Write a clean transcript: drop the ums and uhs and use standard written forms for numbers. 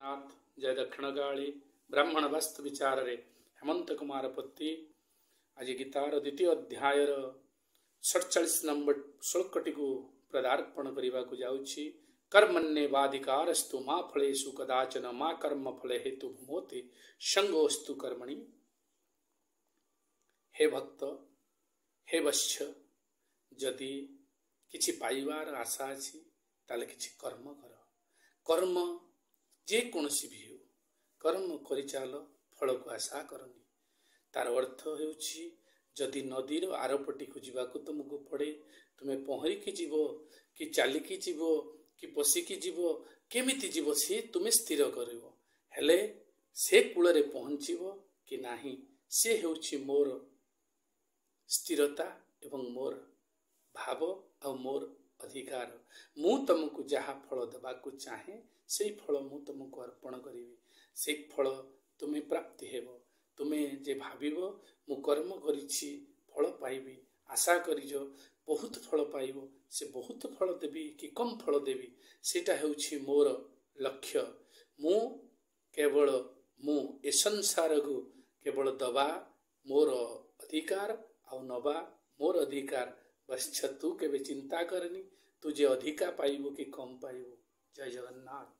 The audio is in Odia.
ନାଥ, ଜୟ ଦକ୍ଷିଣକାଳୀ। ବ୍ରାହ୍ମଣ ବାସ୍ତୁ ବିଚାରରେ ହେମନ୍ତ କୁମାର ପତି ଆଜି ଗୀତାର ଦ୍ୱିତୀୟ ଅଧ୍ୟାୟର 47 ନମ୍ବର ଶ୍ଲୋକଟିକୁ ପଦାର୍ପଣ କରିବାକୁ ଯାଉଛି। କର୍ମଣ୍ୟେବାଧିକାରସ୍ତୁ ମା ଫଳେଷୁ କଦାଚନ, ମା କର୍ମ ଫଳେ ହେତୁ ଭୂମୋତେ ସଙ୍ଗୋସ୍ତୁ କର୍ମଣି। ହେ ଭକ୍ତ, ହେ ବତ୍ସ, ଯଦି କିଛି ପାଇବାର ଆଶା ଅଛି ତାହେଲେ କିଛି କର୍ମ କର। କର୍ମ ଯେକୌଣସି ବି ହେଉ, କର୍ମ କରିଚାଲ, ଫଳକୁ ଆଶା କରନି। ତାର ଅର୍ଥ ହେଉଛି, ଯଦି ନଦୀର ଆରପଟିକୁ ଯିବାକୁ ତୁମକୁ ପଡ଼େ, ତୁମେ ପହଁରିକି ଯିବ କି ଚାଲିକି ଯିବ କି ପଶିକି ଯିବ, କେମିତି ଯିବ ସେ ତୁମେ ସ୍ଥିର କରିବ, ହେଲେ ସେ କୂଳରେ ପହଞ୍ଚିବ କି ନାହିଁ ସେ ହେଉଛି ମୋର ସ୍ଥିରତା ଏବଂ ମୋର ଭାବ ଆଉ ମୋର ଅଧିକାର। ମୁଁ ତୁମକୁ ଯାହା ଫଳ ଦେବାକୁ ଚାହେଁ, ସେଇ ଫଳ ମୁଁ ତୁମକୁ ଅର୍ପଣ କରିବି, ସେଇ ଫଳ ତୁମେ ପ୍ରାପ୍ତି ହେବ। ତୁମେ ଯେ ଭାବିବ ମୁଁ କର୍ମ କରିଛି ଫଳ ପାଇବି, ଆଶା କରିଛ ବହୁତ ଫଳ ପାଇବ, ସେ ବହୁତ ଫଳ ଦେବି କି କମ୍ ଫଳ ଦେବି, ସେଇଟା ହେଉଛି ମୋର ଲକ୍ଷ୍ୟ। ମୁଁ କେବଳ ମୁଁ ଏ ସଂସାରକୁ କେବଳ ଦେବା ମୋର ଅଧିକାର ଆଉ ନେବା ମୋର ଅଧିକାର। ବତ୍ସ, ତୁ କେବେ ଚିନ୍ତା କରନି ତୁ ଯେ ଅଧିକା ପାଇବୁ କି କମ୍ ପାଇବୁ। ଜୟ ଜଗନ୍ନାଥ।